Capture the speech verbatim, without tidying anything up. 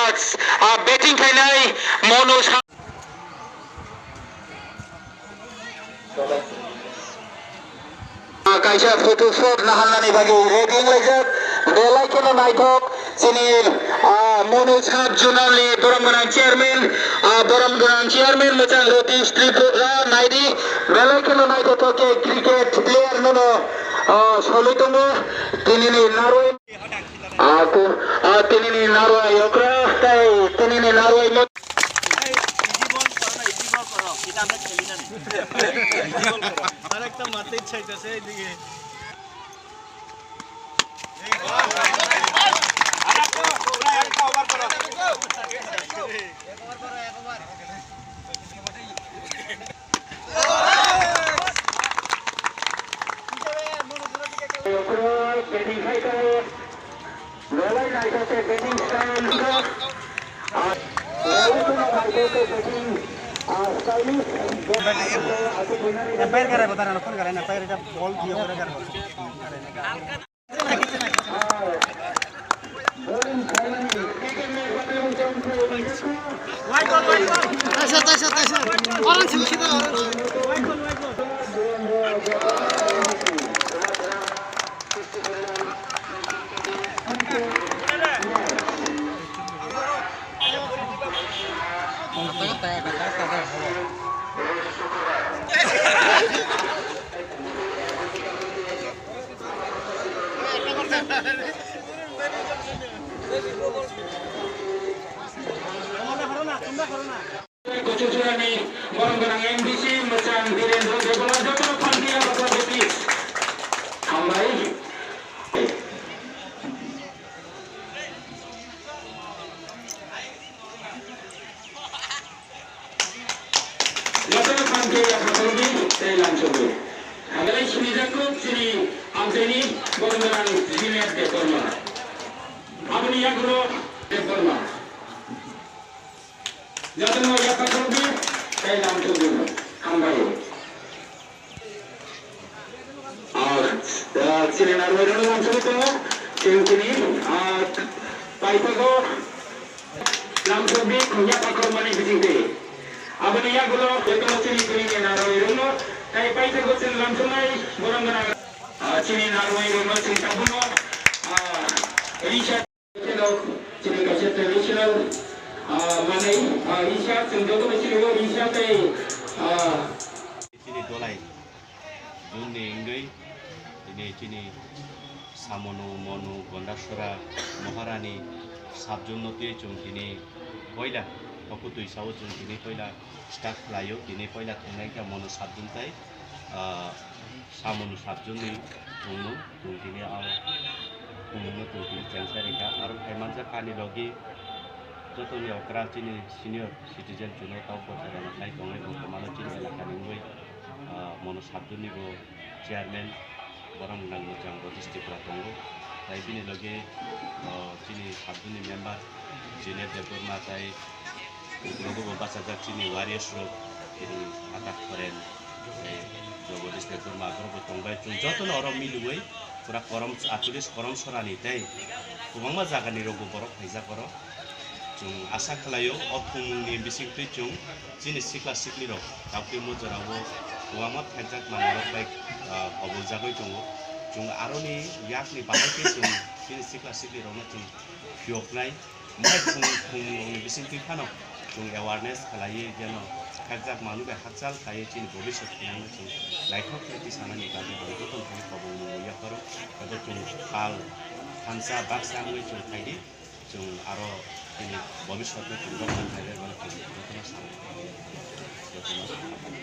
Ah, batting khainai Monu Sa-, ah, kaisa photo shoot naharnani bagwi ready wnglaijak. Belai kheno naithok chini, ah, Monu sub zonal ni borom gwnang chairman, ah, borom gwnang chairman mwchang Ratish Tripura naidi. Belai kheno naithothok khe cricket player nono, ah, solwi tongo tinini narwi. Aku, ah, tinini narwai okra, tei tinini narwai mo- আরেকটা মারতে ইচ্ছা হইতেছে এইদিকে। Umpire garai bo dara, phone garai na, umpire eta ball diye ore garai. Taisa, taisa, taisa. Orang sini sini, orang. Kuchuchurani borom gwnang M D C mwchang Birendra Debbarma jotono phan khe yaphakro, please. Hambai. Jotono phan khe yaphakro di tei lamsogwi. Hambai sinijakgo chini amchaini borom gwnang Juliet Debbarma. Aboni yagulo Debbarma. Jotono yaphakro di tei lamsogwi. Hambai. Ah, ah, chini narwai rwno lamsogwi tongo. Chini, chini, ah, paithago lamsogwi yaphakro mani bisingtwi. Aboni yagulo jotono chini, chini narwai rwno tei paithago chini lamsoknai borom gwnang. Ah, chini narwai rwno chini tabukno, ah, risa. Chini kaisa traditional, ah, manwi, ah, risa, chwng jotono sinigo risa tei, ah, chini dolai jonni wngwi tini chini Samonu, Monu, Gondasora, Moharani sub zone no twi chwng tini poila, o kwtwi sao chwng tini poila start khlaio, tini poila thwngnai kha Monu sub zone tei, ah, Samonu sub zone ni thwngmung, chwng tini o thwngmung no chwng tini chengsa rikha. Aro phai manjak ani logi jotoni okra chini senior citizen chwngno tei bo chwraino khai tongnai bo kwmano chini elaka ni wngwi, ah, Monu sub zone ni bo chairman borom gwnang mwchang Ratish Tripura tongo. Tai bini logi, ah, chini sub zone ni member Juliet Debbarma tai Uklogo bo bachajak chini warriors rok, chini Atak Foren, tei Jagadish Debbarma borok bo tongbai. Chwng jotono oro miliwi pura korom, atleast korom sorani tei kwbangma jagani rokbo borok phaijak oro. Chwng asa khlaio o thwngmungni bisingtwi chwng chini sikla siklirok tabukni mo jorao kwbangma phaijak manwirok bai, ah, koboljagwi tongo. Chwng aroni yakni bahai khe chwng chini sikla siklirokno chwng phiyoknai. Mai khung, khungrokni bisingtwi phano chwng awareness khlaiwi jeno khakjak manwi bai hakchal khlaiwi chini bobiswt thinangno chwng naithok khe twi sanani bagwi ang jotono thani kobong mwnwi yapharo. Abo chwng pal thansa baksa wngwi chwng phaidi, chwng aro chini bobiswtno chwng rok khlaiwi bono chwng jotono samung khlaiwi jotono samung.